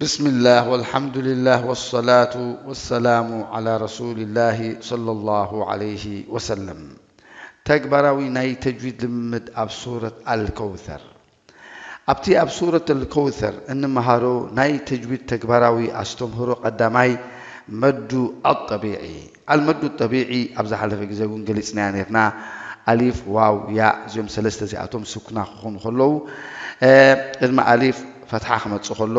ብስምላህ ወልሓምዱሊላህ ወሰላቱ ወሰላሙ ዓላ ረሱሊላሂ ሰለላሁ ዓለይሂ ወሰለም። ተግባራዊ ናይ ተጅዊድ ልምምድ ኣብ ሱረት ኣልከውሰር። ኣብቲ ኣብ ሱረት ኣልከውሰር እንመሃሮ ናይ ተጅዊድ ተግባራዊ ኣስተምህሮ ቀዳማይ መዱ ኣጠቢዒ። ኣልመዱ ጠቢዒ ኣብ ዝሓለፈ ግዜ እውን ገሊጽናያ ነርና። ኣሊፍ፣ ዋው፣ ያ እዚኦም ሰለስተ እዚኣቶም ስኩና ክኾኑ ከለዉ፣ እ፣ ቅድሚ ኣሊፍ ፈትሓ ክመጽእ ከሎ፣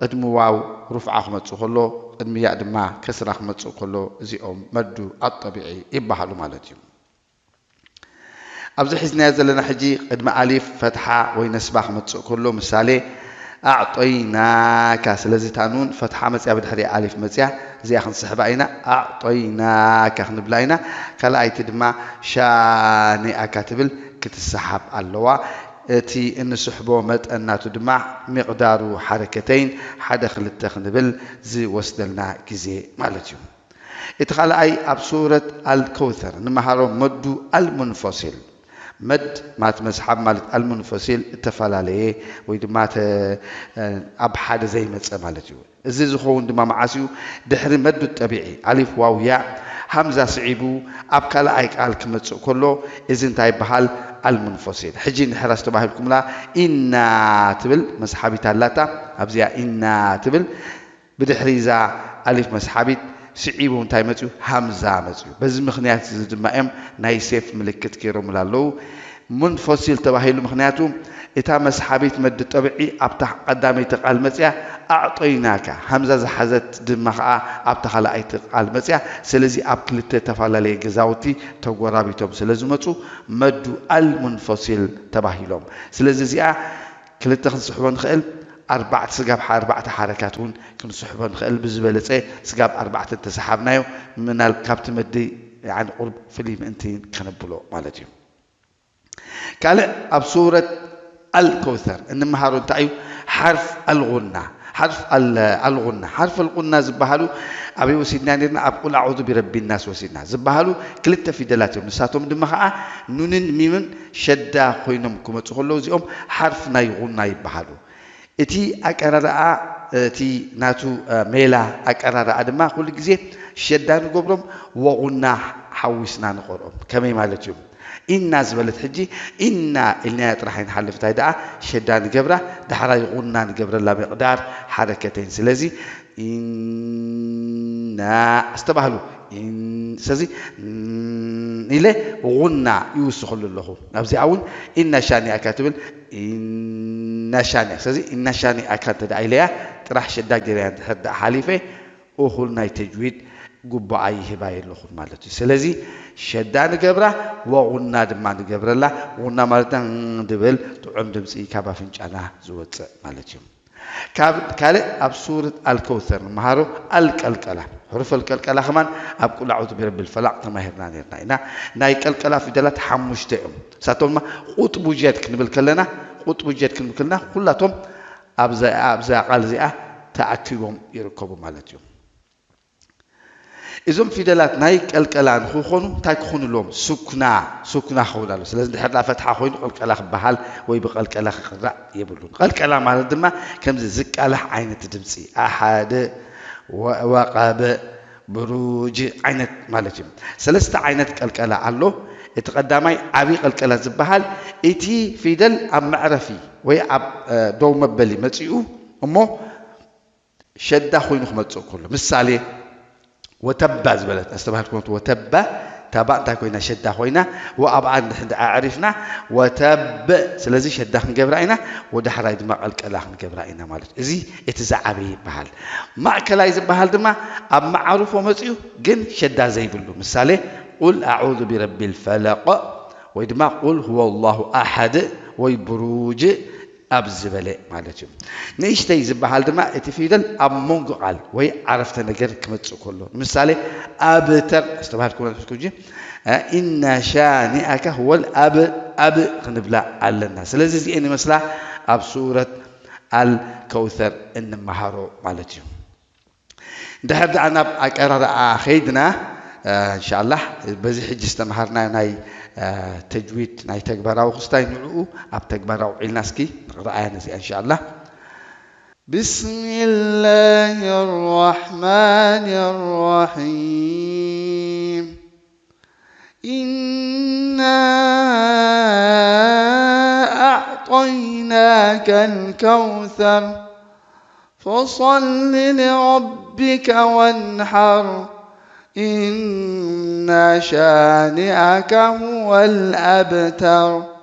ቅድሚ ዋው ሩፍዓ ክመጽእ ከሎ፣ ቅድሚ ያእ ድማ ከስራ ክመጽእ ከሎ እዚኦም መዱ ኣጠቢዒ ይበሃሉ ማለት እዩ። ኣብዚ ሒዝናዮ ዘለና ሕጂ ቅድሚ ኣሊፍ ፈትሓ ወይ ነስባ ክመጽእ ከሎ፣ ምሳሌ ኣዕጦይናካ። ስለዚ እታ ኑን ፈትሓ መጽያ ብድሕሪ ኣሊፍ መጽያ፣ እዚኣ ክንስሕባ ኢና። ኣዕጦይናካ ክንብላ ኢና። ካልኣይቲ ድማ ሻኒኣካ ትብል ክትሰሓብ ኣለዋ። እቲ እንስሕቦ መጠን ናቱ ድማ ሚቕዳሩ ሓረከተይን ሓደ ክልተ ክንብል ዝወስደልና ግዜ ማለት እዩ። እቲ ካልኣይ ኣብ ሱረት ኣልከውሰር ንመሃሮ መዱ ኣልሙንፈሲል። መድ ማለት መስሓብ ማለት ኣልሙንፈሲል እተፈላለየ ወይ ድማ ተ-፣ ኣብ ሓደ ዘይመጸ ማለት እዩ። እዚ ዝኸውን ድማ መዓስ እዩ? ድሕሪ መዱ ጠቢዒ፣ ኣሊፍ ዋው ያ ሃምዛ ስዒቡ ኣብ ካልኣይ ቃል ክመጽእ ከሎ፣ እዚ እንታይ ይበሃል? ኣልሙንፈሲል። ሕጂ እንድሕር ኣስተባሂልኩምላ ኢና ትብል መስሓቢት ኣላታ፣ ኣብዚኣ ኢና ትብል ብድሕሪ እዛ ኣሊፍ መስሓቢት ስዒቡ እንታይ መጽዩ? ሃምዛ መጽዩ። በዚ ምኽንያት እዚ ድማ እዮም ናይ ሴፍ ምልክት ገይሮምላ ኣለዉ። ሙንፈሲል ተባሂሉ፣ ምኽንያቱ እታ መስሓቢት መዲ ጠብዒ ኣብታ ቀዳመይቲ ቃል መጽያ ኣዕጦይናካ፣ ሃምዛ ዝሓዘት ድማ ኸኣ ኣብታ ካልኣይቲ ቃል መጽያ። ስለዚ ኣብ ክልተ እተፈላለየ ገዛውቲ ተጎራቢቶም ስለ ዝመጹ መዱ ኣልሙንፈሲል ተባሂሎም። ስለዚ እዚኣ ክልተ ክንስሕቦ ንኽእል፣ ኣርባዕተ ስጋብ ሓ-፣ ኣርባዕተ ሓረካት እውን ክንስሕቦ ንኽእል። ብዝበለጸ ስጋብ ኣርባዕተ እንተሰሓብናዮ፣ ምናል-፣ ካብቲ መዲ፣ ያዕኒ፣ ቁሩብ ፍልይ ምእንቲ ከነብሎ ማለት እዩ። ካልእ ኣብ ሱረት ኣልከውሰር እንመሃሮ እንታይ እዩ? ሓርፍ ኣልጉና። ሓርፍ ኣል-፣ ኣልጉና። ሓርፍ ኣልጉና ዝበሃሉ ኣበይ ወሲድና ነርና? ኣብ ቁል ኣዑዙ ቢረቢ ናስ ወሲድና። ዝበሃሉ ክልተ ፊደላት እዮም። ንሳቶም ድማ ኸዓ ኑንን ሚምን ሸዳ ኮይኖም ክመጹ ከለዉ እዚኦም ሓርፍ ናይ ጉና ይበሃሉ። እቲ ኣቀራርኣ፣ እቲ ናቱ፣ እ፣ ሜላ ኣቀራርኣ ድማ ኩሉ ግዜ ሸዳ ንገብሮም ወጉና ሓዊስና ንቐርኦም። ከመይ ማለት እዩ? ኢና ዝበለት ሕጂ ኢና ኢልናያ ጥራሕ ኣይንሓልፍ። እንታይ ደኣ ሸዳ ንገብራ፣ ዳሕራይ ጉና ንገብረላ ምቕዳር ሓረከተይን። ስለዚ ኢና ዝተባህሉ። ኢን-፣ ስለዚ ን-፣ ኢለ ጉና ይውስኸሉ ኣለኹ። ኣብዚኣ እውን ኢና ሻኒኣካ ትብል፣ ኢና ሻኒኣ። ስለዚ ኢና ሻኒኣካ እንተ ደኣ ኢለያ ጥራሕ ሸዳ ገይረያ እንድሕር ደኣ ሓሊፈ፣ እኹል ናይ ተጅዊድ ግቡኣ ይህባ የለኹን ማለት እዩ። ስለዚ ሸዳ ንገብራ፣ ወጉና ድማ ንገብረላ። ጉና ማለት ን-፣ ድብል ጥዑም ድምፂ ካብ ኣፍንጫና ዝወፅእ ማለት እዩ። ካብ ካልእ ኣብ ሱረት ኣልከውሰር ንመሃሮ ኣልቀልቀላ። ሕሩፍ ኣልቀልቀላ ከማን ኣብ ቁል ኣዑዙ ቢረቢል ፈላቕ ተማሂርና ነርና ኢና። ናይ ቀልቀላ ፊደላት ሓሙሽተ እዮም። ንሳቶም ድማ ቁጥቡ ጀድ ክንብል ከለና፣ ቁጥቡ ጀድ ክንብል ከለና ኩላቶም ኣብዛ፣ ኣብዛ ቃል እዚኣ ተኣኪቦም ይርከቡ ማለት እዩ። እዞም ፊደላት ናይ ቀልቀላ ንክኾኑ እንታይ ክኾኑ ኣለዎም? ሱኩና፣ ሱኩና ክኸውን ኣለዎ። ስለዚ እንድሕር ደኣ ፈትሓ ኮይኑ ቀልቀላ ክበሃል ወይ ብቀልቀላ ክቕራእ የብሉን። ቀልቀላ ማለት ድማ ከምዚ ዝቃላሕ ዓይነት ድምፂ፣ ኣሓደ፣ ወ-፣ ወቐበ፣ ብሩጅ ዓይነት ማለት እዩ። ሰለስተ ዓይነት ቀልቀላ ኣሎ። እቲ ቀዳማይ ዓብዪ ቀልቀላ ዝበሃል፣ እቲ ፊደል ኣብ መዕረፊ ወይ ኣብ፣ እ፣ ደው መበሊ መፂኡ እሞ ሸዳ ኮይኑ ክመጽእ ከሎ፣ ምሳሌ፣ ወተባ ዝበለት ኣስተባህልኩ፣ ወተባ፣ ታባ እንታይ ኮይና? ሸዳ ኮይና፣ ወኣብኣ እንድሕር ኣዕሪፍና፣ ወተብ፣ ስለዚ ሸዳ ክንገብራ ኢና፣ ወዳሕራይ ድማ ቀልቀላ ክንገብራ ኢና ማለት እዩ። እዚ እቲ ዝዓበየ ይበሃል። ማእከላይ ዝበሃል ድማ ኣብ መዓርፎ መጺኡ፣ ግን ሸዳ ዘይብሉ። ምሳሌ፣ ቁል ኣዑዙ ቢረቢል ፈለቕ፣ ወይ ድማ ቁል ሁወ ላሁ ኣሓድ፣ ወይ ብሩጅ፣ ኣብ ዝበለ ማለት እዩ። ንእሽተይ ዝበሃል ድማ እቲ ፊደል ኣብ መንጎ ቃል ወይ ዓረፍተ ነገር ክመጽእ ከሎ፣ ንምሳሌ፣ ኣብተር ዝተባህልኩ ሕጂ፣ እ፣ ኢና ሻኒኣከ ሁወል ኣብ፣ ኣብ ክንብላ ኣለና። ስለዚ እዚኤን ይመስላ ኣብ ሱረት ኣልከውሰር እንመሃሮ ማለት እዩ። እንድሕር ደኣ ናብ ኣቀራርኣ ኸይድና፣ እ፣ እንሻላህ በዚ ሕጂ ዝተምሃርናዮ ናይ፣ እ፣ ተጅዊድ ናይ ተግባራዊ ክስታይ ንዕኡ ኣብ ተግባር ኣውዒልና እስኪ ንርኣያ ነዚኣ እንሻላህ። بسم الله الرحمن الرحيم. إنا أعطيناك الكوثر، فصل لربك وانحر، إن شانئك هو الأبتر.